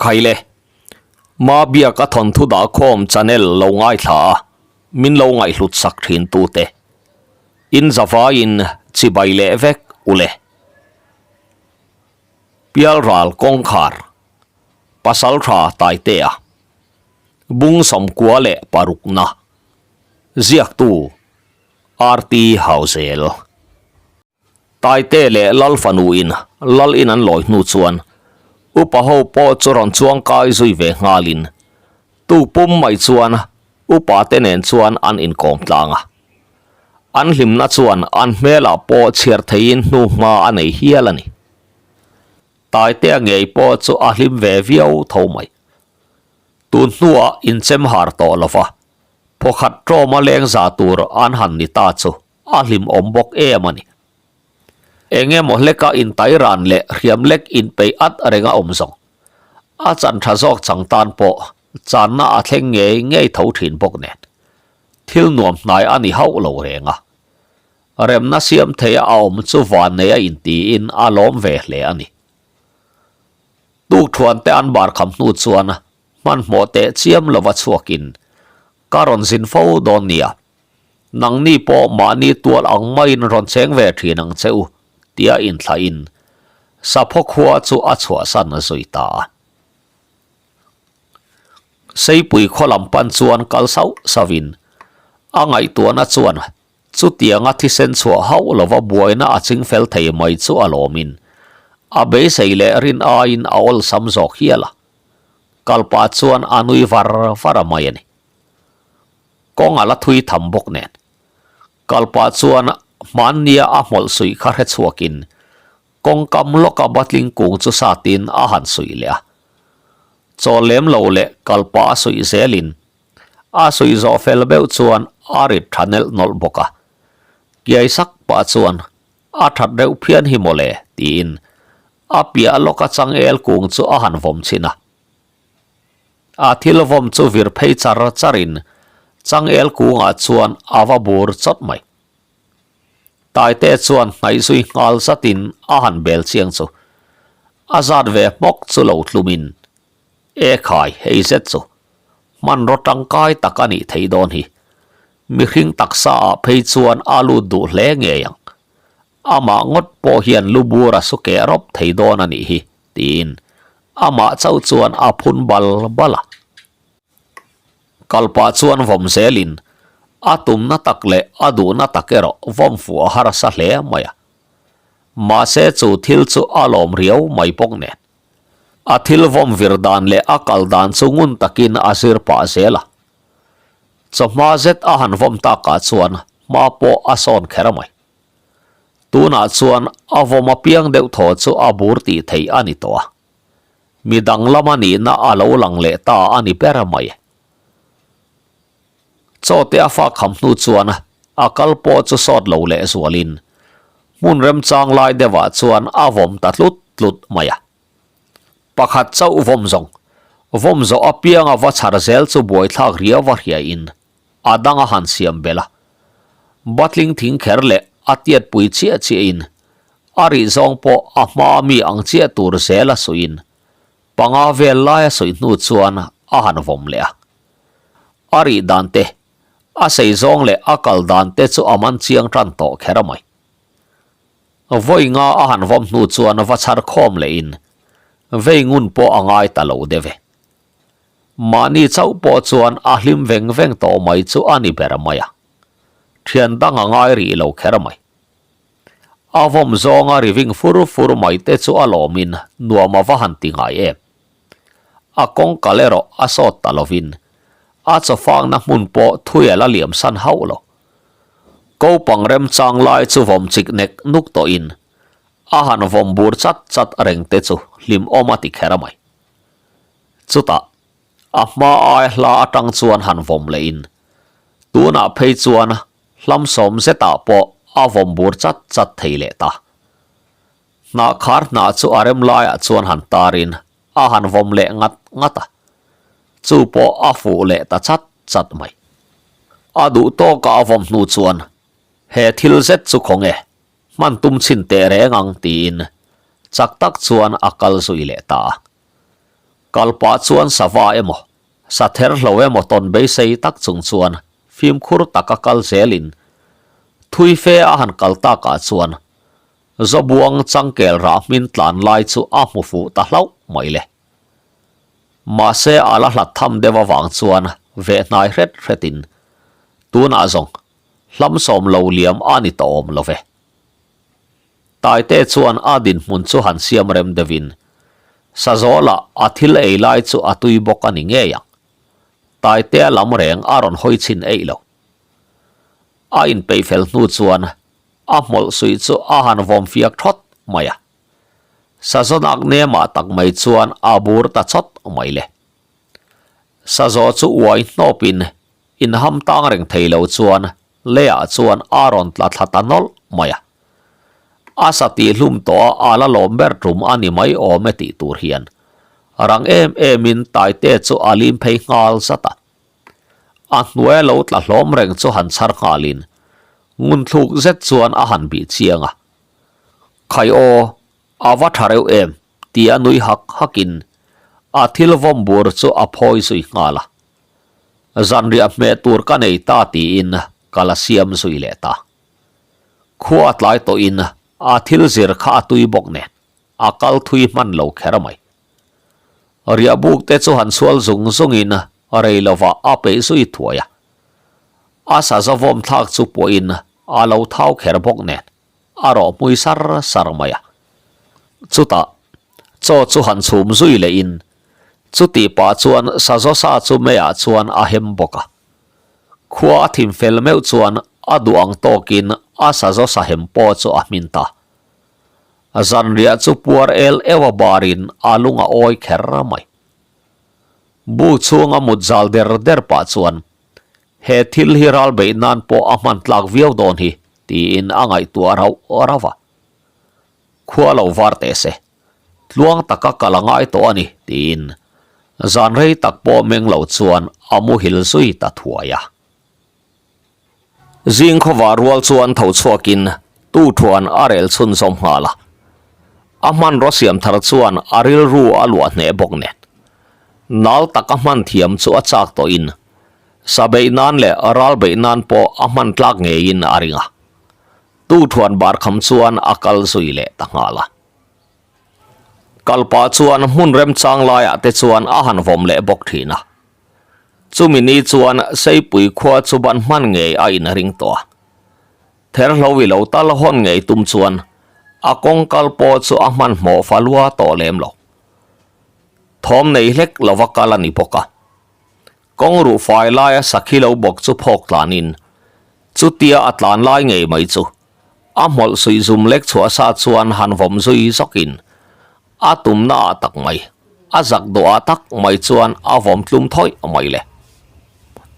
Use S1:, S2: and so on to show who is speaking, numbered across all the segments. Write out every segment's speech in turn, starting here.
S1: Khaile, Mabiaka thawnthu dahkhawm channel lo ngaithla a, min lo ngaihhlut sak thin tute. In zavaiin chibai leh vek ule. Pialral kawngkhar, Pasaltha Taitea, Bung 96 na, Ziaktu, RT Hauzel. Taite leh Lal fanu in Lal in an lawi hnu chuan upa ho pawh chu rawn chuang kai zui ve nghal in tu pum mai chuan upa te nen chuan an inkawm tlang a. An hlimna chuan an hmelah pawh chhiar theiin hnu hma a nei hial a ni. Taitea ngei pawh chu a hlim ve viau tho mai. Tun hnuah inchem har tawh lova phawkhat ṭawma lengza tur an han ni ta chu a hlimawm bawk em a ni. Eng emaw hleka intai ran leh hriam lek inpeih at reng a awm zawng. A chan tha zawk chang tan pawh channa a thleng ngei ngei tho thin bawk nen. Thil nuam hnai a ni hauh lo reng a. Remna siam theia a awm chu van nei a intiin a lawm ve hle a ni. Tukthuan te an bar kham hnu chuan hmanhmawh teh chiam lova chhuakin ka rawn zin fo dawn nia. Nangni pawh mahni tual ang maiin rawn cheng ve thin ang che u, tia inthlahin saphaw khua chu a chhuahsan zui ta a. Seipui khaw lam pan chuan kal sauh sauhin a ngaihtuahna chuan chutianga thisen chhuah hauh lova buaina a ching fel thei mai chu a lawmin a beisei leh rin aiin a awlsam zawk hial a. Kalpah chuan a nui var var a mai a ni. Kawng a la thui tham bawk nen. Kalpah chuan hmannia a hmawlh suih kha hre chhuakin kawngkam lawka batling kung chu satin a han suih leh a. Chaw lem lo leh kalpah a suih zelin a suih zawh fel beuh chuan a rit tha nelh nawlh bawk a. Kiai sak pah chuan a that reuh phian hi mawle tiin a piah lawka changel kung chu a han vawm chhin a. A thil vawm chu vir phei char charin changel kungah chuan a va bur chawt mai. Taite chuan hnaih zui nghal zatin a han bel chiang chu a zat ve hmawk chu lo tlumin, E khai, hei zet chu hmanraw tangkai tak a nih thei dawn hi. Mihring taksa ah phei chuan a lut duh hle ngei ang. Amah ngawt pawh hian lu bur a su keh rawp thei dawn a nih hi, tiin amah chauh chuan a phun bal bal a. Kalpah chuan vawm zelin a tumna tak leh a duhna tak erawh vawm fuh a harsa hle mai a. Mahse chu thil chu a lawm riau mai bawk nen. A thil vawm vir dan leh a kal dan chu ngun takin a zir pah zel a. Chawhma zet a han vawm takah chuan hma pawh a sawn kher mai. Tunah chuan a vawm apiang deuh thaw chu a bur tih theih a ni tawh a. Mi dang lama nihna a lo lang leh ta a ni ber mai. Chaw te a fak kham hnu chuan a kal pawh chu sawt lo leh zualin hmun remchang lai deuhah chuan a vawm ta tlut tlut mai a. Pakhat chauh vawm zawng, vawm zawh apianga va chhar zel chu buaithlak riau va hriain a dang a han siam belh a. Batling thing kher leh a tiat pui chiah chiahin a rih zawng pawh a hma mi ang chiah tur zel a suihin panga vel lai a suih hnu chuan a han vawm leh a. A rih dan te, a sei zawng leh a kal dan te chu a man chiang tan tawh kher a mai. Vawi nga a han vawm hnu chuan va chhar khawm lehin vei ngun pawh a ngai ta lo deuh e. Mahni chauh pawh chuan a hlim veng veng tawh mai chu a ni ber mai a. Thian dang a ngai rih lo kher mai. A vawm zawnga ri ving fur fur mai te chu a lawmin nuam a va han ti ngai em. A kawng kal erawh a sawt ta lovin a chawfangna hmun pawh thuial a liam san hauh lo. Kopang remchang lai chu vawm chik nek nuk tawhin a han vawm bur chat chat reng te chu hlimawm a ti kher mai. Chutah, a hma ai hla atang chuan han vawm lehin, tunah phei chuan hlam sawm zetah pawh a vawm bur chat chat thei leh ta. Hnah khar hnah chu a rem laiah chuan han tarin a han vawm leh ngat ngat a, chu pawh a fuh leh ta chat chat mai. A duh tawka a vawm hnu chuan, He thil zet chu khawnge, hman tum chhin teh reng ang tiin chak tak chuan a kal zui leh ta a. Kal pah chuan sava emaw, sa therhlo emaw tawn beisei tak chung chuan fimkhur taka kal zelin thui fe a han kal takah chuan Zawbuang changkel rah hmin tlan lai chu a hmu fuh ta hlauh mai le. Mahse a la hlat tham deuh avang chuan veh hnai hret hretin tunah zawng hlam sawm lo liam a ni tawh awm lo ve. Taite chuan a dinhmun chu han siam rem deuhin Sazawla a thil ei lai chu a tui bawk a ni ngei ang. Taitea lam reng a rawn hawi chhin eih lo. A inpeih fel hnu chuan a hmawlh suih chu a han vawm fiak thawt mai a. Sazawnak nemah tak mai chuan a bur ta chawt mai le. Sazaw chu uai hnawpin inham tang reng thei lo chuan leiah chuan a rawn tla thla ta nawlh mai a. A sa tih hlum tawh a a la lawm ber tum a ni mai awm e tih tur hian rang em emin Taite chu a lim phei nghal zat a. A hnuaia lo tla hlawm reng chu han chhar nghalin ngunthluk zet chuan a han bih chiang a. Khai aw, a va tha reuh em ti a nui hak hakin a thil vawm bur chu a phawi zui nghal a. Zanriah hmeh tur ka nei ta tiin ka la siam zui leh ta. Khua a tlai tawhin a thil zir kha a tui bawk nen a kal thui hman lo kher mai. Riah buk te chu han sual zung zungin rei lovah a peih zui thuai a. A saza vawm thlak chu pawhin a lo thau kher bawk nen a rawh hmui sar sar mai a. Chutah chaw chu han chhum zui lehin chutih pah chuan sazaw sa chu meiah chuan a hem bawk a. Khua a thim fel meuh chuan a duh ang tawkin a sazaw sa hem pawh chu a hmin ta. Zanriah chu puar el euh a barin a lung a awi kher mai. Bu chhunga mut zal der der pah chuan he thil hi ral beih nan pawh a hman tlak viau dawn hi tiin a ngaihtuah rauh rauh a. Khua lo var teh se, tluang taka kal a ngai tawh a ni tiin zan rei tak pawh meng lo chuan a muhil zui ta thuai a. Zing khawvah rual chuan tho chhuakin tu thuan a rel chhunzawm nghal a. A hmanraw siam thar chuan a rilru a luah hneh bawk nen. Nal tak a hman thiam chu a chak tawhin sa beih nan leh ral beih nan pawh a hman tlak ngeiin a ring a. Tu thuan bar kham chuan a kal zui leh ta nghal a. Kalpah chuan hmun remchang laiah te chuan a han vawm leh bawk thin a. Chumi ni chuan Seipui khua chu ban hman ngei a inring tawh a. Therhlo i lo tal hawn ngei tum chuan a kawng kal pawh chu a hmanhmawh fa lua tawh lem lo. Thawm nei hlek lova kal a ni bawk a. Kawng ruh fai laia sakhi lo bawk chu phawk tlanin chutia a tlan lai ngei mai chu a hmawlh suih zum lek chhuah sa chuan han vawm zui zawkin A tumna ah tak mai, a zak dawh ah tak mai chuan a vawm tlum thawih mai le.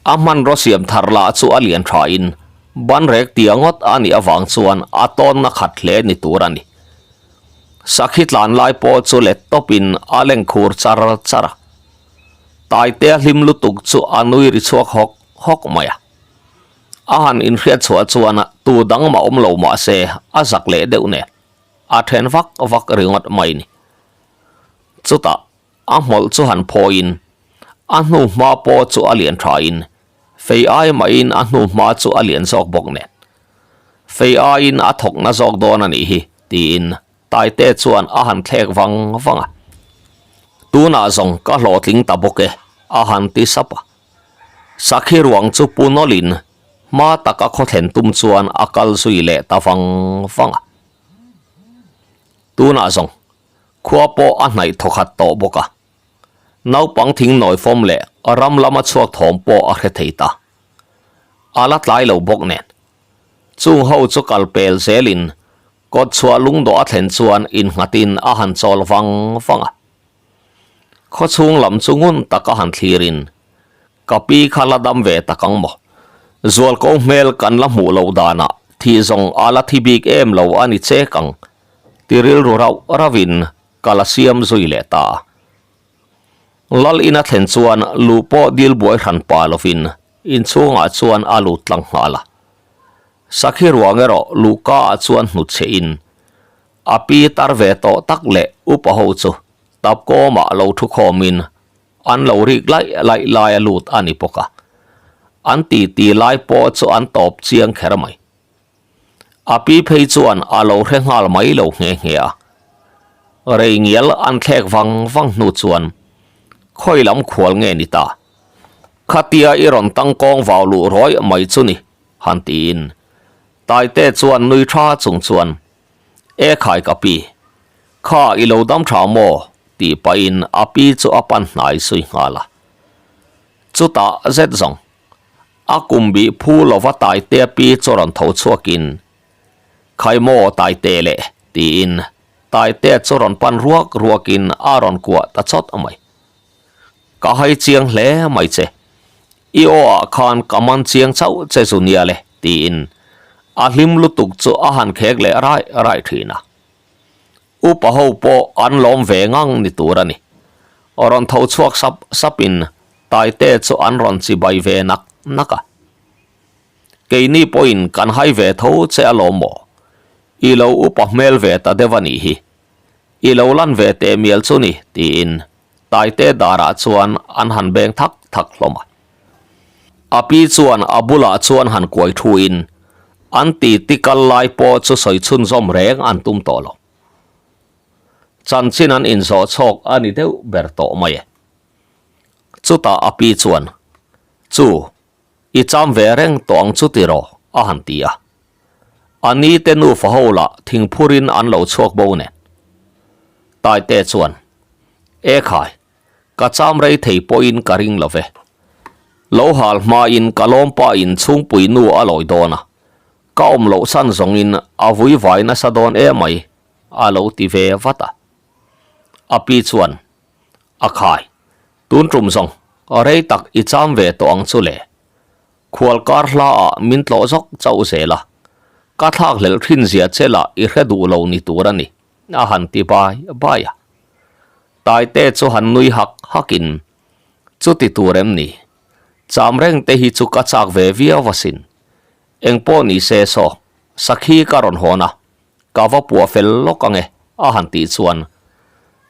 S1: A hmanraw siam thar lah chu a lian tha in ban rek tia ngawt a nih avang chuan a tawnna khat hle ni tur a ni. Sakhi tlan lai pawh chu let tawp in a leng khur char char a. Taitea hlim lutuk chu a nui ri chhuak hawk hawk mai a. A han inhriat chhuah chuan tu dang mah awm lo mah se a zak leh deuh nen. A then vak vak ringawt mai ni. Chutah a hmawlh chu han phawiin a hnu hma pawh chu a lian thain fei ai mahin a hnu hma chu a lian zawk bawk nen. Fei aiin a thawk na zawk dawn a nih hi tiin Taite chuan a han thlek vang vang a. Tunah zawng ka hlawhtling ta bawk e a han ti sap a. Sakhi ruang chu pu nawlhin hma taka khawthlen tum chuan a kal zui leh ta vang vang a. Tunah zawng khua pawh a hnaih thawkhat tawh bawk a, naupang thing nawi fawm leh ram lama chhuak thawm pawh a hre thei ta. A la tlai lo bawk nen. Chung ho chu kal pel zelin kawt chhuah lungdawh a thlen chuan innghatin a han chawl vang vang a. Khawchhung lam chu ngun taka han thlirin Ka pi kha la dam ve tak ang maw? Zualko hmel kan la hmuh loh danah thih zawng a la thi bik em lo a ni chek ang ti rilru rauh rauhin ka la siam zui leh ta a. Lal ina thlen chuan luh pawh dil buai hran pa lovin inchhungah chuan a lut tlang nghal a. Sakhi ruang erawh luhka ah chuan hnutchhe in a pi tar ve tawh tak leh upa ho chu tapkawmah lo thu khawmin. an lo rik laih laih laia lut a ni bawk a, an titi lai pawh chu an tawp chiang kher mai. A pi phei chuan a lo hre nghal mai lo nghe nghe a. Rei ngial an thlek vang vang hnu chuan khawi lam khual nge ni ta? Khatia i rawn tangkawng vau luh rawih mai chu ni, han tiin Taite chuan nui tha chung chuan, E khai ka pi, kha i lo dam tha maw? tih pahin a pi chu a pan hnai zui nghal a. Chutah zet zawng, a kum bih phu lova Taitea pi chu rawn tho chhuakin, Khai maw Taite le? tiin Taitea chu rawn pan ruak ruakin a rawn kuah ta chawt mai. Ka hai chiang hle mai che. I aw ah khan ka man chiang chauh che zu nia le, tiin a hlim lutuk chu a han khek leh raih raih thin a. Upa ho pawh an lawm ve ngang ni tur a ni. Rawn tho chhuak sap sap in Taite chu an rawn chibai ve nak nak a. Keini pawhin kan hai ve tho che alawm maw? I lo upa hmel ve ta deuh a nih hi. I lo lan ve teh mial chu ni, tiin Taite darah chuan an han beng thak thak hlawm a. A pi chuan a bulah chuan han kuai thuin an titi kal lai pawh chu sawi chhunzawm reng an tum tawh lo. Chanchin an inzawh chhawk a ni deuh ber tawh mai e. Chutah a pi chuan, Chu, I cham ve reng tawh ang chu tiraw? a han ti a. A ni te nufa ho lah thingphurin an lo chhuak bo nen. Taite chuan, E khai, ka cham rei thei pawhin ka ring lo ve. Lo hal hmain ka lawmpa in chhungpui nu a lawi dawn a, ka awm loh san zawngin a vui vai nasa dawn emai, a lo ti ve vat a. A pi chuan, A khai, tun tum zawng rei tak i cham ve tawh ang chu le. Khual kar hla ah min tlawh zawk chauh zel a, ka thlak hlelh thin zia che lah i hre duh lo ni tur a ni, a han ti bai bai a. Taite chu han nui hak hak in, Chuti tur em ni? Cham reng te hi chu ka chak ve viau asin. Engpawh ni se saw, sakhi ka rawn hawn a, Ka va puah fel lawk ange a han tih chuan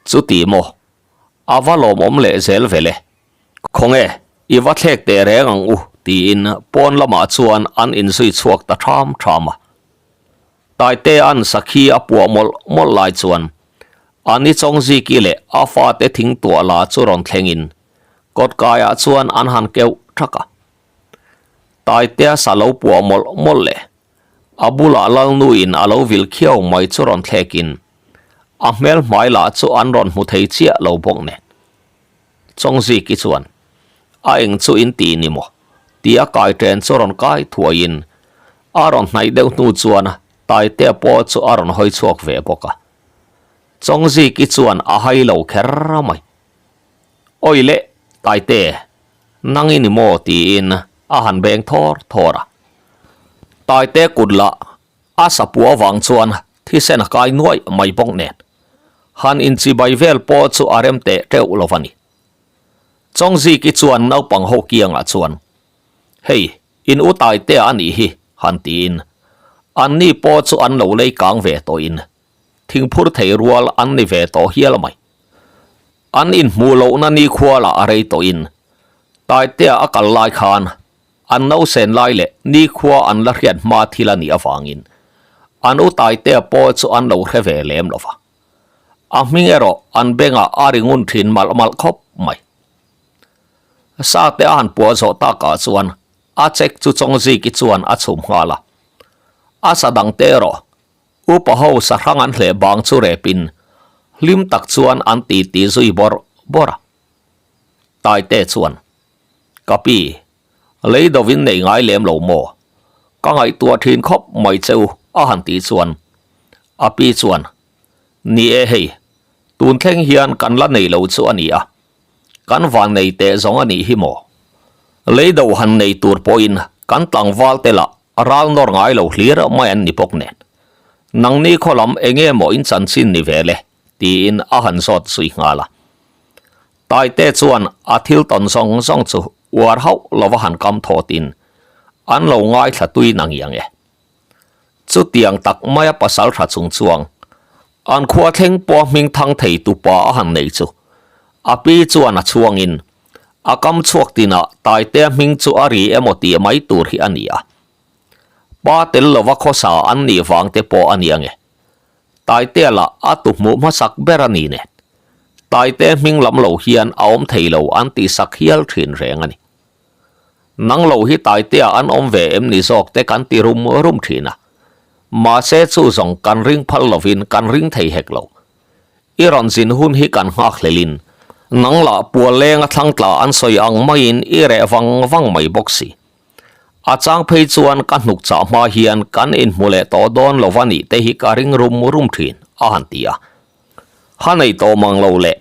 S1: chuti maw a va lawmawm leh zel vel e. Khawnge i va thlek teh reng ang u tiin pawn lamah chuan an inzui chhuak ta ṭham ṭham a. Taitea'n sakhi a puah mawlh mawlh lai chuan a ni Chawngziki leh a fate thing tuah la chu rawn thlengin kawtkaiah chuan an han keuh ṭhak a. Taitea sa lo puah mawlh mawlh leh A bulah Lalnuin a lo vil khiau mai chu rawn thlekin a hmel hmai lah chu an rawn hmu thei chiah lo bawk nen. Chawngziki chuan, A eng chu in ti ni maw? tia kai ṭen chu rawn kai thuaiin a rawn hnaih deuh hnu chuan Taitea pawh chu a rawn hawi chhuak ve bawk a. Chawngziki chuan a hai lo kher mai. Awi le, Taite, nang i ni maw? tiin a han beng thawr thawr a. Taite kut lah a sapua avang chuan thisen a kai nuaih mai bawk nen, han inchibai vel pawh chu a rem teh teuh lo va ni. Chawngziki chuan naupang ho kiangah chuan, Hei, in u Taitea a nih hi, han tiin anni pawh chu an lo lei kang ve tawhin thingphur thei rual an ni ve tawh hial mai. An inhmuh lohna nikhua lah a rei tawhin Taitea a kal lai khan an nausen lai leh nikhua an la hriat hma thil a nih avangin an u Taitea pawh chu an lo hre ve lem lo va. A hming erawh an bengah a ri ngun thin malh malh khawp mai. Sate a han puah zawh takah chuan a check chu Chawngziki chuan a chhum nghal a. A sa dangte erawh Upa ho sahrang an hleh bang chu repin hlim tak chuan an ti ti zui bawrh bawrh a. Taite chuan, Ka pi, lei dovin nei ngai lem lo maw? Ka ngaihtuah thin khawp mai che u a han tih chuan a pi chuan, Ni e hei, tun thleng hian kan la nei lo chu a ni a, kan van nei teh zawng a nih hi maw? Lei do han nei tur pawhin kan tlangval te lah Ral nawr ngai lo hlir mai an ni bawk nen. Nangni khaw lam eng nge maw in chanchin ni ve le? tiin a han zawt zui nghal a. Taite chuan a thil tawn zawng zawng chu uar hauh lova han kam thawtin an lo ngaithla tui na ngiang e. Chutiang tak maia pasal tha chung chuang an khua thleng pawh hming thang thei tupa a han nei chu a pi chuan a chhuangin. A kam chhuak tinah Taitea hming chu a ri emaw tih mai tur hi a ni a. Pa tel lova khawsa an nih vang te pawh a ni ange. Taitea lah a tu hmuh hmasak ber a ni nen. Taitea hming lam lo hian a awm thei lo an tihsak hial thin reng a ni. Nang lo hi Taitea an awm ve em ni zawk te kan ti rum rum thin a. Mahse chu zawng kan ring phal lovin kan ring thei hek lo. I rawn zin hun hi kan nghak hlelin nang lah pual lenga thlang tla an sawi ang maiin i reh vang vang mai bawk si. A chang phei chuan ka hnuk chah hma hian kan inhmu leh tawh dawn lo va nih te hi ka ring rum rum thin, a han ti a. Ha nei tawh mang lo leh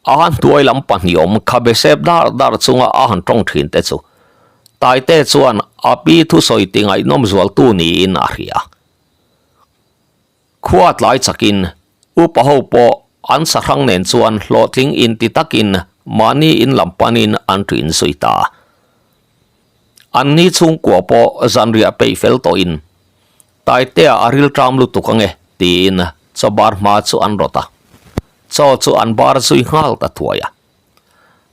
S1: a han hnuai lam pahniawm khabe sep dar dar chunga a han tawng thin te chu Taite chuan a pi thusawi ti ngaihnawm zualtu niin a hria. Khua tlai chakin upa ho pawh an sahrang nen chuan hlawhtling inti takin mahni in lam panin an ṭin zui ta a. Anni chhungkua pawh zanriah peih fel tawhin Taitea a rilṭam lutuk ange tiin chaw bar hma chu an rawt a, chaw chu an bar zui nghal ta thuai a.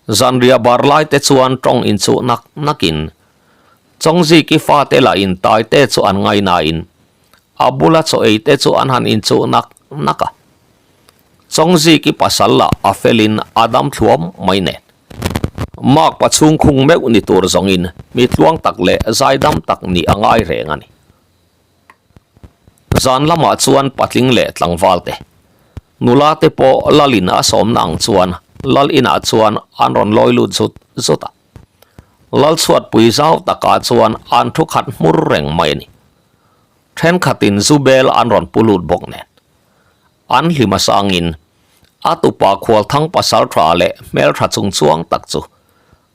S1: Zanriah bar lai te chuan tawng inchuh nak nakin Chawngziki fate lah in Taite chu an ngainain a bula chaw ei te chu an han inchuh nak nak a. Chawngziki pasal lah a felin a dam thluam mai nen. Makpa chhungkhung meuh ni tur zawngin mi tluang tak leh zaidam tak nih a ngai reng a ni. Zan lamah chuan patling leh tlangval te, nula te pawh Lalin a sawmna ang chuan Lal inah chuan an rawn lawi lut zut zut a. Lalchhuatpui zau takah chuan an thu khat hmur reng mai a ni. Thenkhatin zu bel an rawn pu lut bawk nen. An hlim a sangin a tupa khualthang pasal tha leh hmeltha chung chuang tak chu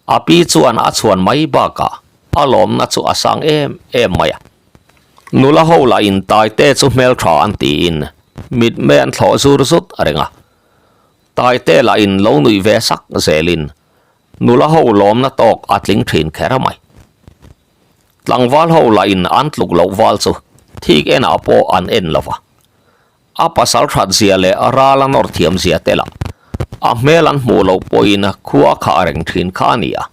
S1: A pi chuan a chhuan mai bakah a lawmna chu a sang em em mai a. Nula ho lah in Taite chu hmeltha an tiin mitmei an thlawh zur zut a reng a. Taite lah in lo nuih ve sak zelin nula ho lawmna tawk a tling thin kher mai. Tlangval ho lah in an tluk loh val chu thik enah pawh an en lo va. A pasal that zia leh ral a nawr thiam zia te lah a hmel an hmuh loh pawhin khua khah reng thin kha a ni a.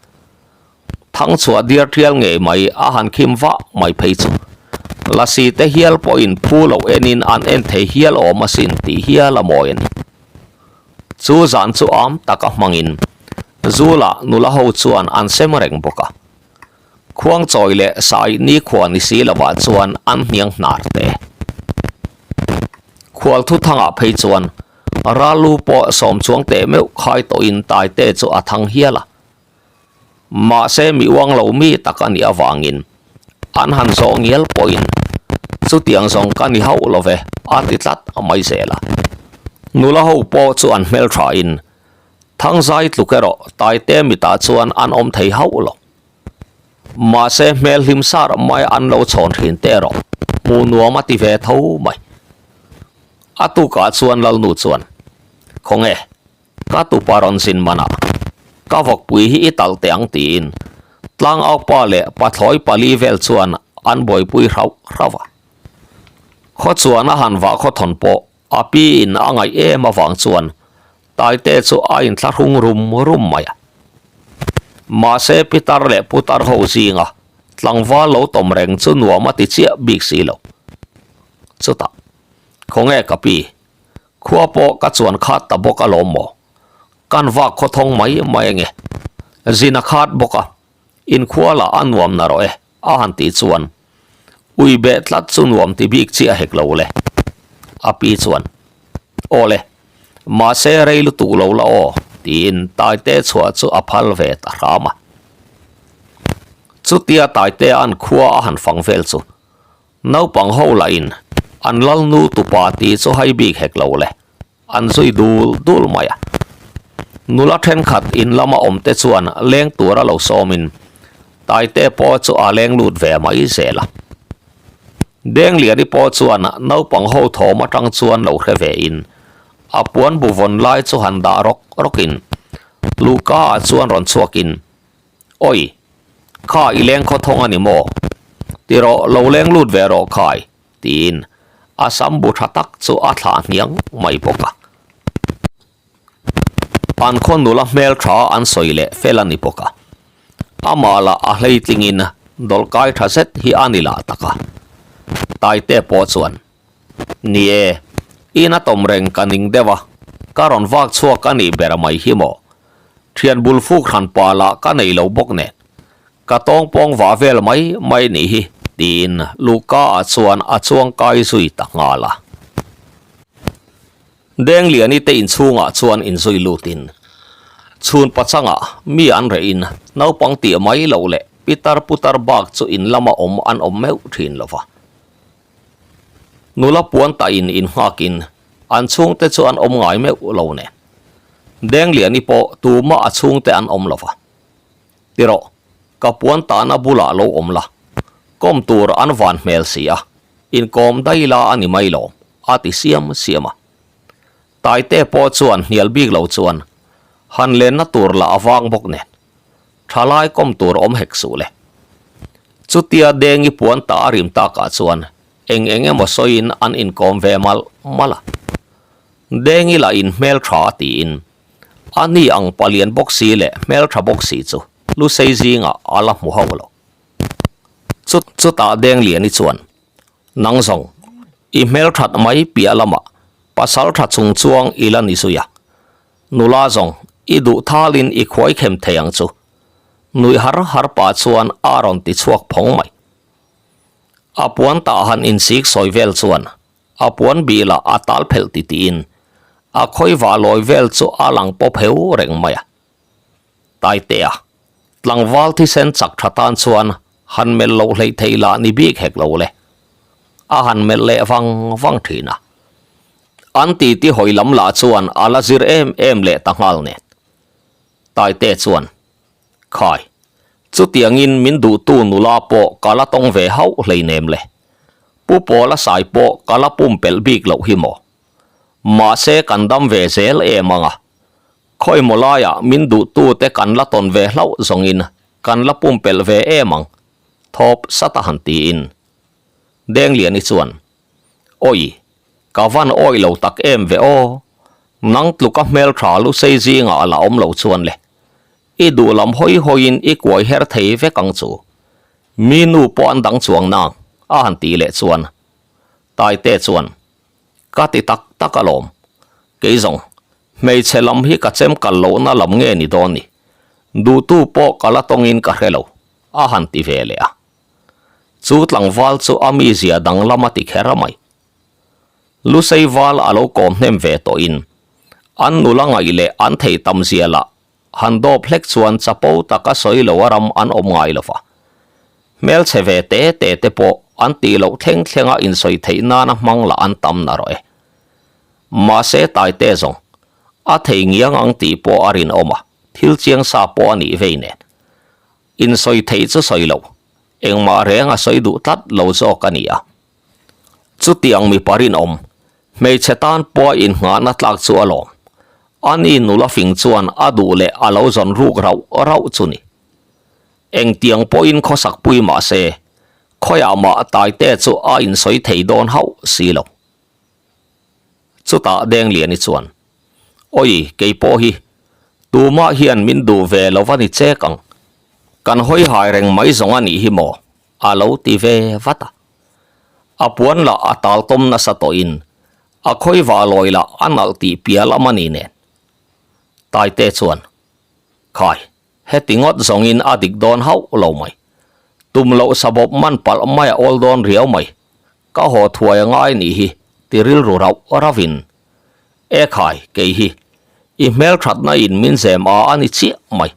S1: Thangchhuah diar thial ngei mai a han khim vah mai phei chu Lasi te hial pawhin phu loh enin an en thei hial awm asin tih hial a mawi a ni. Chu zan chu am taka hmangin Zula nula ho chuan an sem reng bawk a. Khuangchawi leh Sai nikhua ni si lovah chuan an hniang hnar te. Khual thuthangah phei chuan Ralu pawh sawm chuang teh meuh khai tawhin Taite chu a thang hial a. Mahse mi uang lo mi tak a nih avangin an han zawh ngial pawhin chutiang zawng ka ni hauh lo ve a ti tlat mai zel a. Nula ho pawh chu an hmelthain Thangzai tluk erawh Taite mitah chuan an awm thei hauh lo. Mahse hmel hlim sar mai an lo chhawn thin te erawh hmuh nuam a ti ve tho mai. A tukah chuan Lalnu chuan, Khawnge, ka tupa rawn zin manah ka vawkpui hi i talh teh ang tiin tlangaupa leh pathlawi pali vel chuan an buaipui hrauh hrauh a. Khaw chuan a han vah khawthawn pawh A pi in a ngaih em avang chuan Taite chu a inthlahrung rum rum mai a. Mahse pitar leh putar ho zinga tlangval lo tawm reng chu nuam a ti chiah bik si lo. Chutah, Khawnge ka pi, khua pawh ka chuan khat ta bawk alawm maw? Kan vak khawthawng mai mai ange. Zin a khat bawk a, inkhua lah a nuam na rawh e. A han tih chuan, Ui beh tlat chu nuam ti bik chiah hek lo le. A pi chuan, Aw le, mahse rei lutuk lo la aw, tiin Taite chhuah chu a phal ve ta hram a. Chutia Taite an khua a han fang vel chu, naupang ho lahin an lalnu tupa tih chu hai bik hek lo le. An zui dul dul mai a. Nula thenkhat in lama awm te chuan leng tura lo sawmin Taite pawh chu a leng lut ve mai zel a. Dengliani pawh chuan naupang ho thawm atang chuan lo hre ve in a puan bu vawn lai chu han dah rawk rawk in Luka ah chuan rawn chhuak in Awi! Kha i leng khawthawng a ni maw? Ti rawh lo leng lut ve rawh khai. Tiin a sam bu tha tak chu a thlah hniang mai bawk a. An khaw nula hmel tha an sawi leh fel a ni bawk a. Amah lah a hleitlingin dawlhkai tha zet hi a ni lah tak a. Taite pawh chuan, Ni e, ina tawm reng ka ning deuh a, ka rawn vak chhuak a nih ber mai hi maw? Thian bul fuk hran pa lah ka nei lo bawk nen, ka tawng pawng vah vel mai mai nih hi, tiin Luka ah chuan a chuang kai zui ta nghal a. Dengliani te inchhungah chuan inzui lutin chhun pachangah mi an rehin naupang tih mai loh leh pitar putar bak chu in lama awm an awm meuh thin lo va. Nula puan tahin innghakin an chhungte chu an awm ngai meuh lo nen. Dengliani pawh tumah a chhungte an awm lo va. Ti rawh, ka puan tahna bulah lo awm la, kawm tur an van hmel si a, inkawm daih la a ni mai lo, a ti siam siam a. Taite pawh chuan hnial bik lo chuan han lenna tur lah a vang bawk nen, thalai kawm tur awm hek suh le. Chutia Dengi puan tah a rim takah chuan eng eng emaw sawiin an inkawm ve malh malh a. Dengi lah in hmeltha a tiin A ni ang palian bawk si leh hmeltha bawk si chu Lusei zingah a la hmu hauh lo. Chu chutah Dengliani chuan, Nang zawng, i hmelthat mai piah lamah pasal tha chung chuang i la ni zui a. Nula zawng, i duh thalin i khuai khem thei ang chu. Nui har har pah chuan a rawn ti chhuak phawng mai. A puan tah han insik sawi vel chuan A puan bilah a tal phelh ti tiin a khawi vah lawi vel chu a lang pawp heu reng mai a. Taitea, tlangval thisen chak tha tan chuan han melh loh hleih theih lah ni bik hek lo le. A han melh leh vang vang thin a. An titi hawi lam lah chuan a la zir em em leh ta nghal nen. Taitea chuan, Khai, chutiangin min duhtu nula pawh ka la tawng ve hauh hleinem le. Pu Pawla sai pawh ka la pumpelh bik loh hi maw? Mahse kan dam ve zel em ang a. Khawimaw laiah min duhtute kan la tawn ve hlauh zawngin kan la pumpelh ve em ang, thawp sat a han tiin. Dengliani chuan, Awi, ka van awi lo tak em ve aw. Nang tluka hmeltha lusei zingah a la awm lo chuan le. I duh lam hawi hawiin i kuai her thei vek ang chu. Mi nu pawh an dang chuang nang, a han tih leh chuan Taite chuan, Ka ti tak tak alawm. Kei zawng, hmeichhe lam hi ka chem kal lohna lam nge ni dawn ni? Duhtu pawh ka la tawngin ka hre lo, a han ti ve leh a. Chu tlangval chu a mizia danglam a ti kher a mai. Lusei val a lo kawm hnem ve tawhin an nula ngaih leh an thei tam zia lah han dawp hlek chuan chapo taka sawi lo a ram an awm ngai lo va. Hmelchhe ve te te te pawh an tih loh thleng thlenga insawi theih nana hmang lah an tam narawh e. Mahse Taite zawng a thei ngiang ang tih pawh a rinawm a, thil chiang sa pawh a nih vei nen. Insawi theih chu sawi lo, engmah reng a sawi duh tlat lo zawk a ni a. Chutiang mipa rinawm, hmeichhe tan pawha innghahna tlak chu a lawm. Ani nula fing chuan a duh leh a lo zawn ruk rauh rauh chu ni. Engtiang pawhin khawsak pui mah se, khawiah mah Taite chu a insawi thei dawn hauh si lo. Chutah Dengliani chuan, Awi, kei pawh hi, tumah hian min duh ve lo va ni chek ang. Kan hawi hai reng mai zawng a nih hi maw? a lo ti ve vat a. A puan lah a tal tawm nasa tawhin a khawi vah lawi lah a nalh tih piah lam a ni nen. Taite chuan, Khai, heti ngawt zawngin a dik dawn hauh lo mai. Tum loh sabawp man palh mai a awl dawn riau mai. Ka haw thuai a ngai nih hi ti rilru rauh rauhin, E khai, kei hi, i hmelthatna in min zem a a ni chiah mai.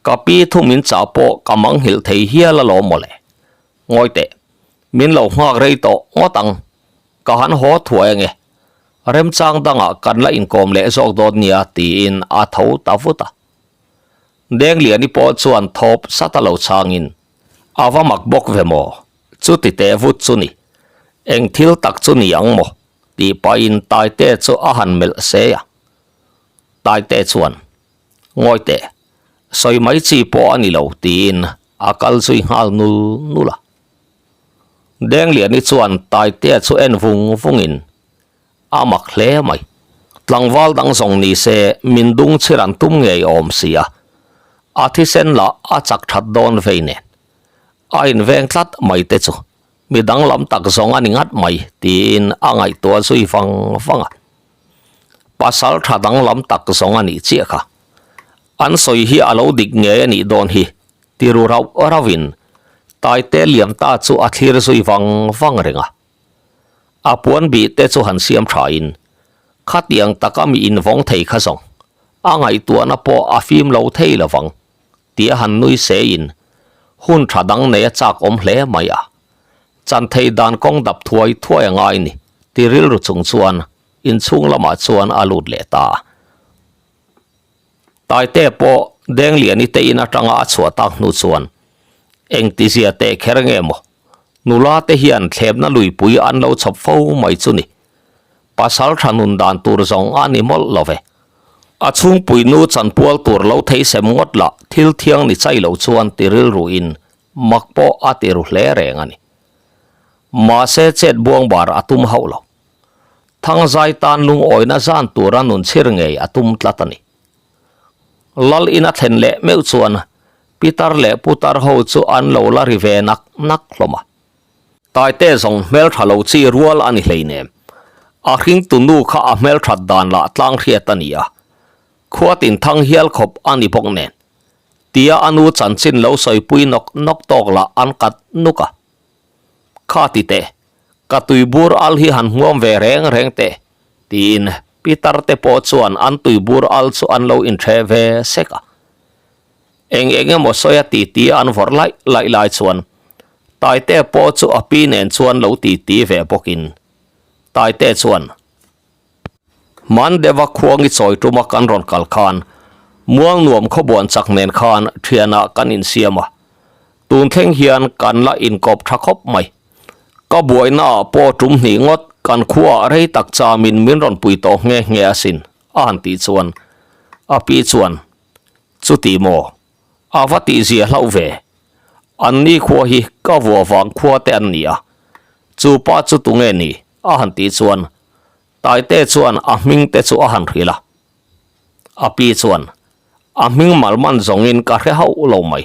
S1: Ka pi thu min chah pawh ka manghilh thei hial alawm mawle. Ngawi teh, min lo nghak rei tawh ngawt ang. Ka han haw thuai ange. Remchang dangah kan la inkawm leh zawk dawn nia tiin a tho ta vut a. Dengliani pawh chuan thawp sat a lo chhangin, A va mak bawk ve maw? Chuti teh vut chu ni. Eng thil tak chu ni ang maw? tih pahin Taite chu a han melh se a. Taite chuan, Ngawi teh, sawi mai chi pawh a ni lo tiin a kal zui nghal nul nul a. Dengliani chuan Taitea chu en vung vungin a mak hle mai. Tlangval dang zawng ni se min dung chhir an tum ngei awm si a, a thisen lah a chak that dawn vei nen. A inveng tlat mai te chu mi danglam tak zawng a ni ngat mai tiin a ngaihtuah zui vang vang a. Pasal tha danglam tak zawng a nih chiah kha. An sawi hi a lo dik ngei a nih dawn hi ti ru rauh rauhin Taite liam ta chu a thlir zui vang vang reng a. A puan bih te chu han siam thain khatiang taka mi invawng thei kha zawng a ngaihtuahna pawh a fim lo thei lovang tia han nui seiin hun tha dang nei a chak awm hle mai a. Chan thei dan kawng dap thuai thuai a ngai ni ti rilru chung chuan inchhung lamah chuan a lut leh ta a. Taite pawh Dengliani te in atanga a chhuah tak hnu chuan engtizia teh kher nge maw? Nula te hian thlepna luipui an lo chhawp fo mai chu ni. Pasal tha nun dan tur zawng a ni mawlh lo ve. A chhungpui nu chanpual tur lo thei sem ngawt lah thil thiang ni chai lo chuan ti rilru in mak pawh a ti ru hle reng a ni. Mahse chet buang bar a tum hauh lo. Thangzai tan lungawina zan tura nun chhir ngei a tum tlat a ni. Lal in a thlen leh meuh chuan Pitar leh Putar ho chu an lo la ri ve nak nak hlawm a. Taite zawng hmeltha lo chi rual a ni hleinem. A hringtu nu kha a hmelthat dan lah tlang hriat a ni a. Khuatin thang hial khawp a ni bawk nen. Tia a nu chanchin lo sawipui nawk nawk tawk lah an kat nuk a. Kha ti teh, ka tuibur al hi han hmuam ve reng reng teh, tiin Pitar te pawh chuan an tuibur al chu an lo inṭheh ve sek a. Eng eng emaw sawi a titi an vawrh laih laih lai chuan Taite pawh chu a pi nen chuan lo titi ve bawkin Taite chuan, Hman deuha khuangi chawi tuma kan rawn kal khan mual nuam khawbuan chak nen khan thianah kan insiam a, tun thleng hian kan la inkawp tha khawp mai. Ka buainaah pawh tum hnih ngawt kan khuaah rei tak chamin min rawn pui tawh nghe nghe asin a han tih chuan a pi chuan, Chuti maw? A va tihzia hlauh ve. An ni khua hi ka vua vang khua te an ni a, chu pa chu tunge ni? A han tih chuan Taite chuan a hming te chu a han hrilh a. A pi chuan, A hming mal man zawngin ka hre hauh lo mai.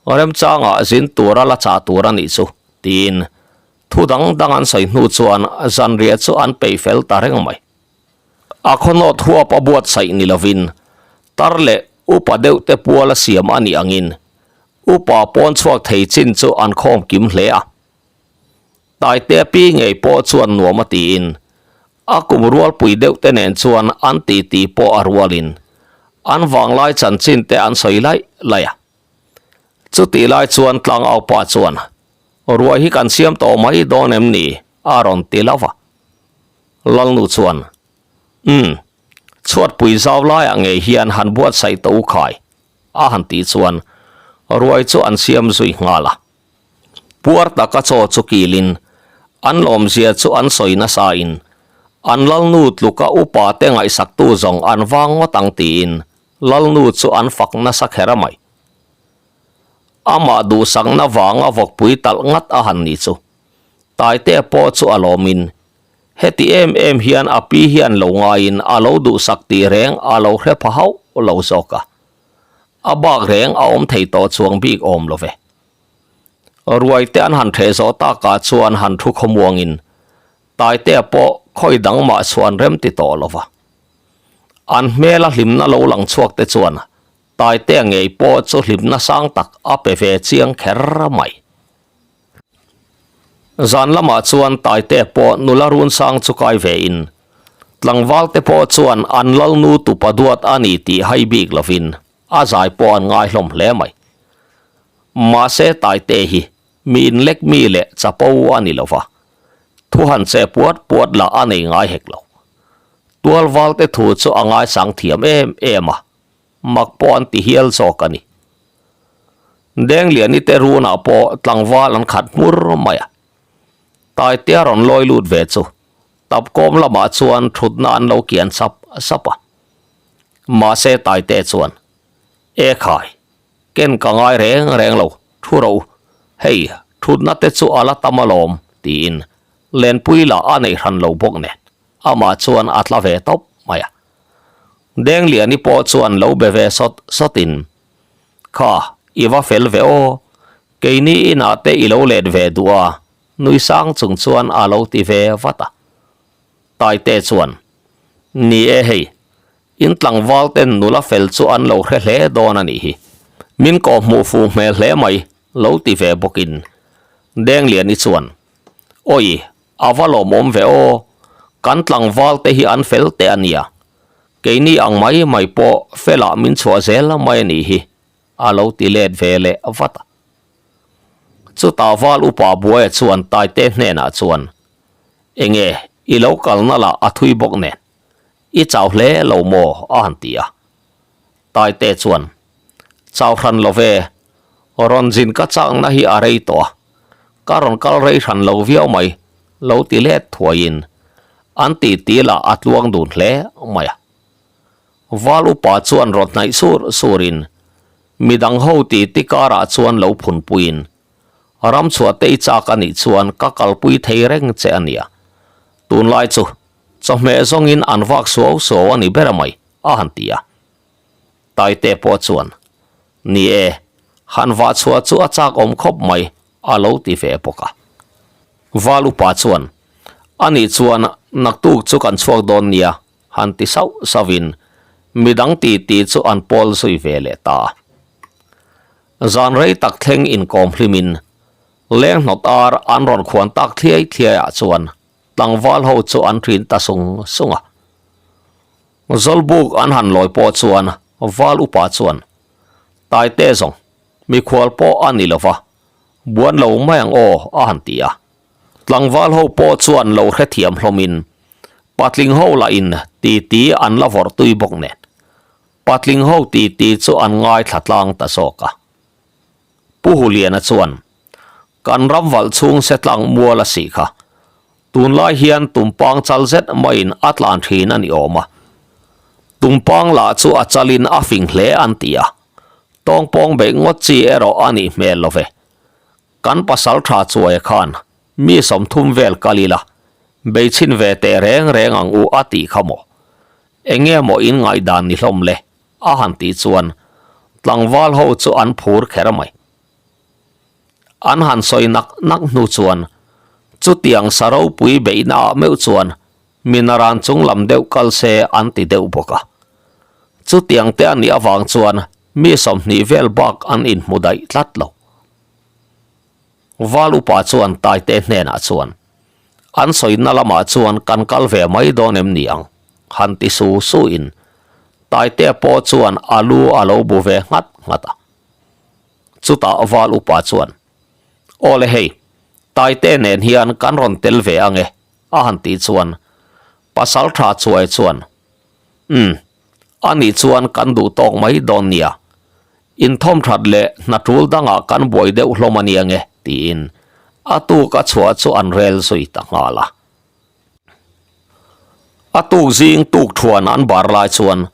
S1: Remchangah zin tura la chah tur a nih chu, tiin thu dang dang an sawi hnu chuan zanriah chu an peih fel ta reng mai. A khawnawt huap a buatsaih ni lovin tar leh upa deuh te pual a siam a nih angin upa pawn chhuak thei chin chu an khawm kim hle a. Taite pi ngei pawh chuan nuam a tiin a kum rualpui deuh te nen chuan an titi pawh a rualin an vanglai chanchin te an sawi laih laih a. Chutih lai chuan tlangaupa chuan, Ruai hi kan siam tawh mai dawn em ni? a rawn ti lo va. Lalnu chuan, Umm, chhuatpui zau laiah ngei hian han buatsaih tawh u khai, a han tih chuan ruai chu an siam zui nghal a. Puar taka chaw chu kilin an lawmzia chu an sawi nasain an Lalnu tluka upa te ngaihsaktu zawng an vang ngawt ang tiin Lalnu chu an fak nasa kher a mai. Amah duhsakna vanga vawkpui talh ngat a han ni chu Taite pawh chu a lawmin heti em em hian a pi hian lo ngaiin a lo duhsak tih reng a lo hre pha hauh lo zawk a. A bak reng a awm thei tawh chuang bik awm lo ve. Ruai te an han ṭheh zawh takah chuan han thu khawmuangin Taitea pawh khawi dang mah chuan rem ti tawh lo va. An hmela hlimna lo lang chhuak te chuan Taitea ngei pawh chu hlimna sang tak a pe ve chiang kher mai. Zan lamah chuan Taitea pawh nula run sang chu kai ve in tlangval te pawh chuan an lalnu tupa duat a ni tih hai bik lovin a zai pawh an ngai hlawm hle mai. Mahse Taite hi mi inlek mi leh chapo a ni lo va, thu han che puat puat lah a nei ngai hek lo. Tualval te thu chu a ngaisang thiam em em a, mak pawh an ti hial zawk a ni. Dengliani te runah pawh tlangval an khat hmur mai a, Taitea rawn lawi lut ve chu tapkawm lamah chuan thutna an lo kian sap sap a. Mahse Taite chuan, E khai, ken ka ngai reng reng lo, thu ro, hei, thutna te chu a la tam alawm, tiin Lenpui lah a nei hran lo bawk nen, amah chuan a tla ve tawp mai a. Dengliani pawh chuan lo be ve sawt sawtin, Kha, i va fel ve aw, keini inah te i lo let ve duh a, nui sang chung chuan a lo ti ve vat a. Taite chuan, Ni e hei, in tlangval ten nula fel chu an lo hre hle dawn a nih hi. Min kawh hmuh fuh hmel hle mai, lo ti ve bawkin Dengliani chuan, Awi, A va lawmawm ve aw, kan tlangval te hi an fel teh a nia, keini ang mai mai pawh felah min chhuah zel mai a nih hi, a lo ti let ve leh vat a. Chutah val upa buaia chuan Taite hnenah chuan, Enge i lo kalna lah a thui bawk nen, i chau hle lo maw? a han ti a. Taite chuan, Chau hran lo ve, rawn zin ka chakna hi a rei tawh a, ka rawn kal rei hran lo viau mai, lo ti let thuaiin an ti ti lah a tluang dun hle mai a. Val upa chuan rawn hnaih sur surin midang ho ti ti karah chuan lo phunpuiin, Ramchhuah te i chak a nih chuan ka kalpui thei reng che a nia, tunlai chu chawhmeh zawngin an vak suau suau a ni ber mai, a han ti a. Taite pawh chuan, Ni e, han vah chhuah chu a chak awm khawp mai, a lo ti ve bawk a. Val upa chuan, A nih chuan naktuk chu kan chhuak dawn nia, han ti sauh sauhin midang ti ti chu an pawl zui ve leh ta a. Zan rei tak thleng inkawm hlimin leng hnawt ar an rawn khuan tak thliai thliaiah chuan tlangval ho chu an ṭhin ta sung sung a. Zawlbuk an han lawi pawh chuan Val upa chuan, Taite zawng, mikhual pawh a ni lova, buan lo mai ang aw a han ti a. Tlangval ho pawh chuan lo hrethiam hlawmin patling ho lahin titi an la vawrh tui bawk nen, patling ho titi chu an ngaithla tlang ta zawk a. Pu Huliana chuan, Kan ram valh chhung se tlang mual a sih kha. Tunlai hian tumpang chal zet maiin a tlan thin a ni awm a. Tumpang lah chu a chalin a fing hle an ti a. Tawngpawng beih ngawt chi erawh a nih hmel lo ve. Kan pasal tha chuaia khan mi 30 vel kal ila, beichhin ve teh reng reng ang u a tih kha maw? Enge maw in ngaihdan ni hlawm le? A han tih chuan tlangval ho chu an phur kher mai. An han sawi nak nak hnu chuan chutiang sa ropui beihna ah meuh chuan minaran chung lam deuh kal se an ti deuh bawk a. Chutiang te a nih avang chuan mi 20 vel bak an inhmu daih tlat lo. Val upa chuan Taite hnenah chuan, An sawina lamah chuan kan kal ve mai dawn em ni ang? han ti su suin Taite pawh chuan a lu a lo bu ve nghat nghat a. Chutah Val upa chuan, Aw le hei, Taite nen hian kan rawn tel ve ang e, a han tih chuan Pasaltha Chuai chuan, Umm, a nih chuan kan duh tawk mai dawn nia. Inthawm that leh hna tul dangah kan buai deuh hlawm a nia nge, tiin a tuk a chhuah chu an rel zui ta nghal a. A tuk zing tuk thuan an bar lai chuan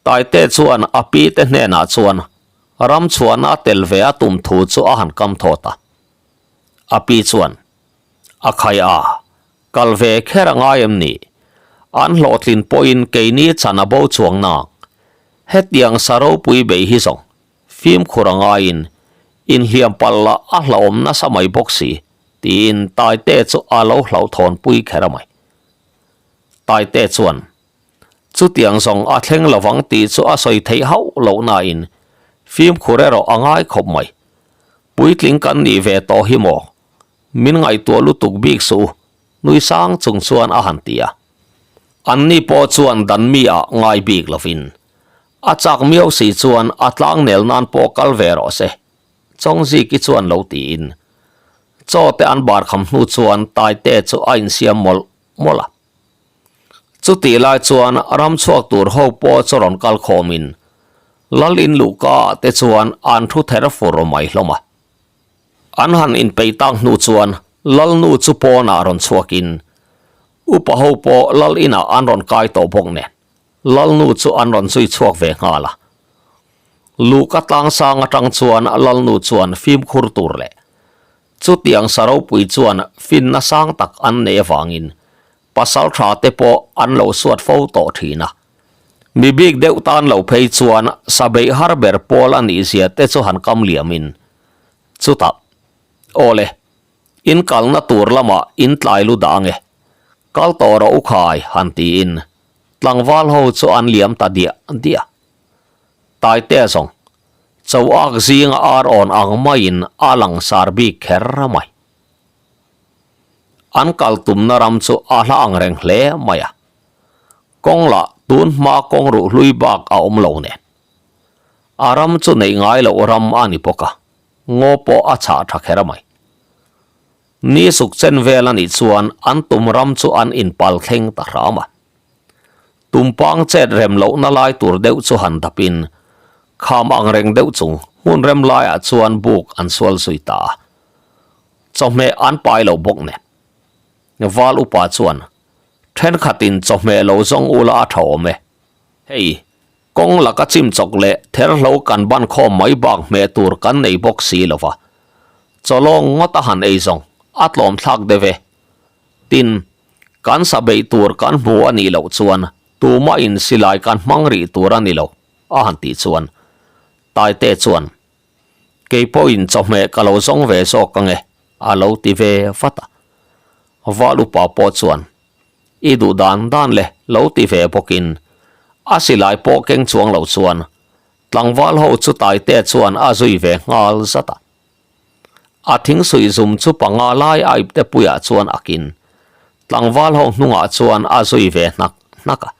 S1: Taite chuan a pi te hnenah chuan ram chhuahna a tel ve a tum thu chu a han kam thawt a. A pi chuan, A khai a, kal ve kher a ngai em ni? An hlawhtlin pawhin keini chan a bo chuang nak. Hetiang sa ropui bei hi zawng fimkhur a ngaiin inhliam palh lah a hlauhawm nasa mai bawk si, tiin Taite chu a lo hlauhthawnpui kher a mai. Taite chuan, Chutiang zawng a thleng lovang tih chu a sawi theih hauh loh nain fimkhur erawh a ngai khawp mai. Puitling kan nih ve tawh hi maw? Min ngaihtuah lutuk bik suh u, nui sang chung chuan a han ti a. Anni pawh chuan dan mi ah ngai bik lovin a chak miau si chuan a tlang nel nan pawh kal ve rawh se, Chawngziki chuan lo tiin. Chaw te an bar kham hnu chuan Taite chu a insiam mawlh mawlh a. Chutih lai chuan ram chhuak tur ho pawh chu rawn kal khawmin Lal in luhka ah te chuan an thu ther fur mai hlawm a. An han inpeih tak hnu chuan Lalnu chu pawnah rawn chhuakin upa ho pawh Lal inah an rawn kai tawh bawk nen Lalnu chu an rawn zui chhuak ve nghal a. Luhka tlangsang atang chuan Lalnu chuan fimkhur tur leh chutiang sa ropui chuan finna sang tak an neih avangin. Pasaltha te pawh an lo suat fo tawh thin a. Mi bik deuh tan lo phei chuan sa beih har ber pawl a nih zia te chu han kam liamin chutah, Aw le, in kalna tur lamah in tlai lu dah ange, kal tawh rawh u khai han tiin tlangval ho chu an liam ta diah diah. Taitea zawng, cho ak zinga ar awn ang maiin a langsar bik kher mai. An kal tumna ram chu a hla ang reng hle mai a. Kawng lah tun hma kawng ruh hlui bak a awm lo nen. A ram chu neih ngai loh ram a ni bawk a, ngaw pawh a chhah tha kher mai. Ni suk chen vel a nih chuan an tum ram chu an inpal thleng ta hram a. Tumpang chet rem lohna lai tur deuh chu han dapin kham ang reng deuh chung hmun rem laiah chuan buk an sual zui ta a. Chawhmeh an pai lo bawk nen. Val upa chuan, Thenkhatin chawhmeh lo zawng ula a tha awm e. Hei, kawng laka chim chawk leh therhlo kan ban khawm mai bak hmeh tur kan nei bawk si lo va. Chawlawng ngawt a han ei zawng, a tlawm thlak deuh e. Tin, kan sa beih tur kan hmu a nih loh chuan tumah in silai kan hmang rih tur a ni lo, a han tih chuan Taite chuan, Kei pawhin chawhmeh ka lo zawng ve zawk ange, a lo ti ve vat a. Val upa pawh chuan, I duh dan dan le, lo ti ve bawkin a silai pawh keng chuang lo chuan tlangval ho chu Taite chuan a zui ve nghal zat a. A thingsuih zum chu panga lai a ipte puiah chuan akin tlangval ho hnungah chuan a zui ve hnak hnak a.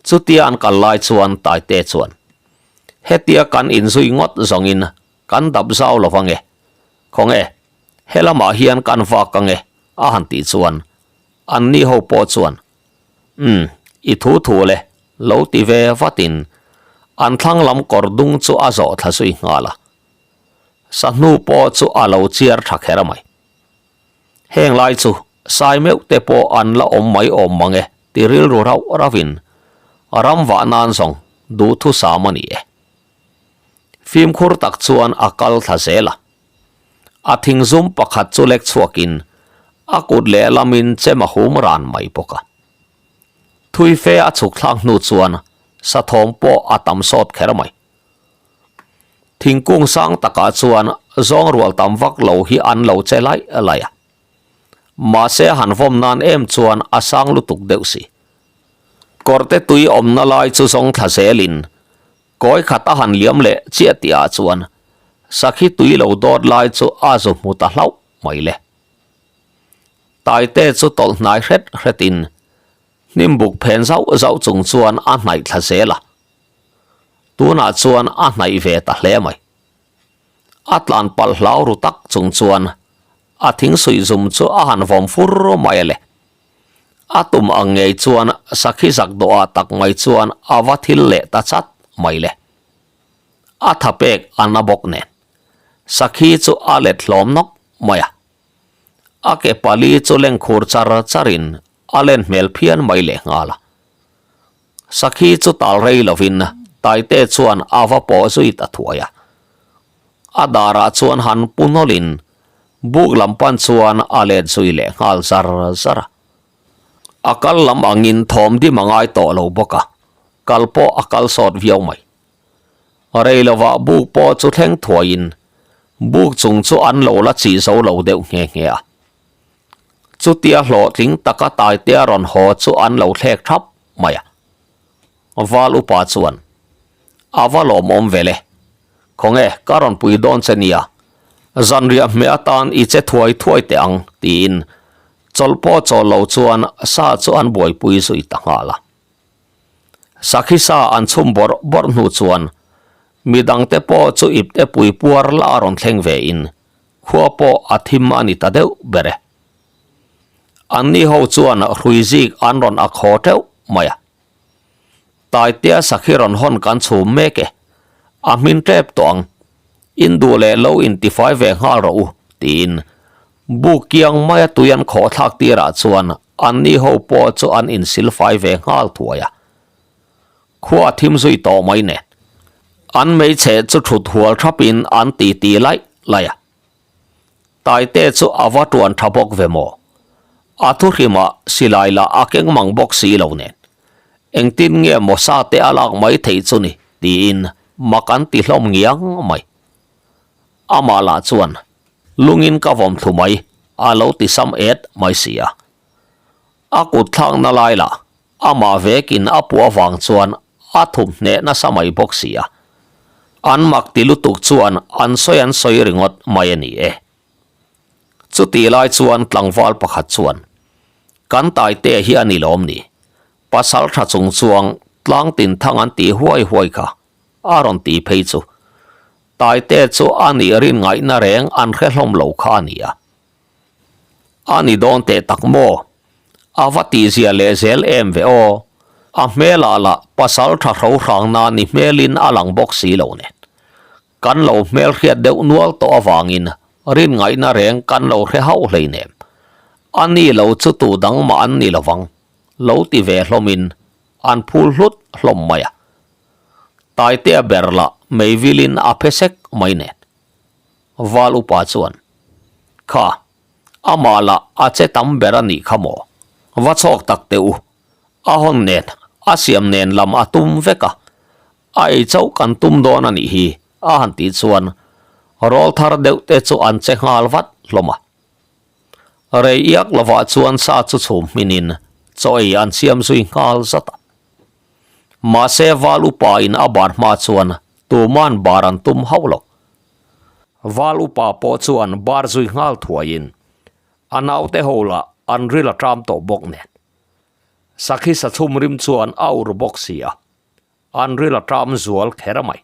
S1: Chutia an kal lai chuan Taite chuan, Hetia kan inzui ngawt zawngin kan dap zau lo ange. Khawnge, he lamah hian kan vak ange, a han tih chuan anni ho pawh chuan, Umm, i thu thu le, lo ti ve vatin an thlang lam kawr dung chu a zawh thla zui nghal a. Sahnu pawh chu a lo chiar tha kher mai. Heng lai chu sai meuh te pawh an la awm mai awm mang e ti rilru rauh rauhin ram vah nan zawng duhthusam a ni e. Fimkhur tak chuan a kal thla zel a. A thingzum pakhat chu lek chhuakin a kut lehlamin chem a hum ran mai bawk a. Thui fe a chhuk thlak hnu chuan sathawm pawh a tam sawt kher mai. Thingkung sang takah chuan zawng rual tam vak lo hi an lo che laih laih a. Mahse han vawm nan em chuan a sang lutuk deuh si. Kawrte tui awmna lai chu zawng thla zelin kawi khat a han liam leh chiah tih ah chuan sakhi tui lo dawt lai chu a zu hmu ta hlauh mai le. Taite chu tawlh hnai hret hretin hnim buk phen zauh zauh chung chuan a hnaih thla zel a. Tunah chuan a hnaih ve ta hle mai. A tlan palh hlau ru tak chung chuan a thing suih zum chu a han vawm fur mai a le. A tum ang ngei chuan sakhi zak dawhah tak mai chuan a va thil leh ta chat mai le. A tha pek a na bawk nen sakhi chu a let hlawm nawk mai a. A ke pali chu lengkhur char charin a len hmel phian mai lehnghal a. Sakhi chu tal rei lovin Taite chuan a va pawh zui ta thuai a. A darah chuan han pu nawlhin buk lam pan chuan a let zui leh nghal zar zar a. A kal lam angin thawm dim a ngai tawh lo bawk a, kal pawh a kal sawt viau mai. Rei lovah buk pawh chu thleng thuaiin buk chung chu an lo la chih zo lo deuh nghe nghe a. Chutia hlawhtling taka Taitea rawn haw chu an lo thlek thap mai a. Val upa chuan, A va lawmawm ve le. Khawnge, ka rawn pui dawn che nia. Zanriah hmeh atan i che thuai thuai teh ang, tiin chawlh pawh chawl lo chuan sa chu an buaipui zui ta nghal a. Sakhi sa an chhum bawrh bawrh hnu chuan midangte pawh chu ipte pui puar la a rawn thleng vein Khua pawh a thim a ni ta deuh ber e. Anni ho chuan hrui zik an rawn ak haw teuh mai a. Taitea sakhi rawn hawn kan chhum mek e. A hmin tep tawh ang. In duh leh lo intifai ve nghal rawh u, tiin buk kiang maia tui an khawh thlak tirah chuan anni ho pawh chu an insilfai ve nghal thuai a. Khua a thim zui tawh mai nen. An hmeichhe chu thut hual thapin an titi laih laih a. Taite chu a va tuan tha bawk ve maw? A thuhrimah silai lah a keng mang bawk si lo nen. Engtin nge maw sa te a lak mai theih chu ni tiin mak an ti hlawm ngiang mai. Amah lah chuan lungin ka vawm thlu mai a lo ti sam et mai si a. A kut thlakna lai lah amah vekin a puah avang chuan a thup hneh nasa mai bawk si a. An mak ti lutuk chuan an sawi an sawi ringawt mai a ni e. Chutih lai chuan tlangval pakhat chuan, Kan Taite hi a ni lawm ni? Pasal tha chung chuang tlang tin thang an tih huai huai kha a rawn ti phei chu. Taite chu a nih rin ngaihna reng an hre hlawm lo kha a ni a. A ni dawn teh tak maw? A va tihzia leh zel em ve aw. A hmelah lah pasal tha hro hrangna ni hmelin a lang bawk si lo nen. Kan lo hmelhriat deuh nual tawh avangin rin ngaihna reng kan lo hre hauh hleinem. A ni lo chu tu dang mah an ni lovang, lo ti ve hlawmin an phul hlut hlawm mai a. Taitea ber lah meivilin a phe sek mai nen. Val upa chuan, Kha, amah lah a che tam ber a nih kha maw? Va chhawk tak teh u, a hawn nen, a siam nen lam a tum vek a, a ei chauh kan tum dawn a nih hi, a han tih chuan rawl thar deuh te chu an che nghal vat hlawm a. Rei iak lovah chuan sa chu chhum hminin chaw ei an siam zui nghal zat a. Mahse val upa in a bar hma chuan tuman bar an tum hauh lo. Val upa pawh chuan bar zui nghal thuaiin a naute ho lah an ril a ṭam tawh bawk nen. Sakhi sachhum rim chuan a ur bawk si a, an ril a ṭam zual kher mai.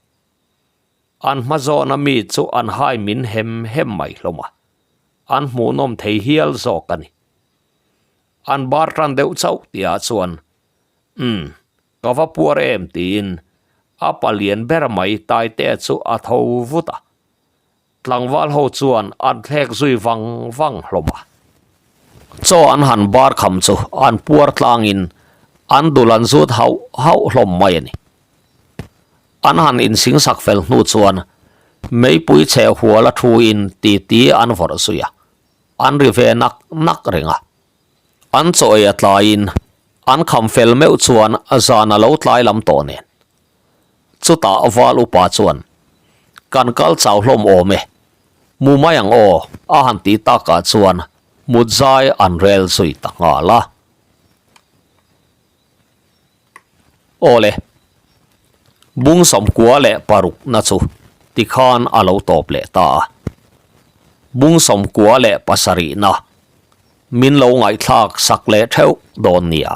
S1: An hma zawna mi chu an hai min hem hem mai hlawm a, an hmuhnawm thei hial zawk a ni. An bar tan deuh chauh tihah chuan, Umm, ka va puar em tiin a palian ber mai Taitea chu a tho vut a. Tlangval ho chuan an thlek zui vang vang hlawm a. Chaw an han bar kham chu an puar tlangin an dul an zut hauh hauh hlawm mai a ni. An han insingsak fel hnu chuan meipui chhe hual a thu in titi an vawrh zui a, an ri ve nak nak reng a. An chaw ei a tlaiin an kham fel meuh chuan zan a lo tlai lam tawh nen. Chutah val upa chuan, Kan kal chau hlawm awm e, mu mai ang aw, a han ti takah chuan mut zai an rel zui ta nghal a. Aw le, bung 96 leh parukna chu tikhan a lo tawp leh ta a. Bung 97na min lo ngaihthlak sak leh theuh dawn nia.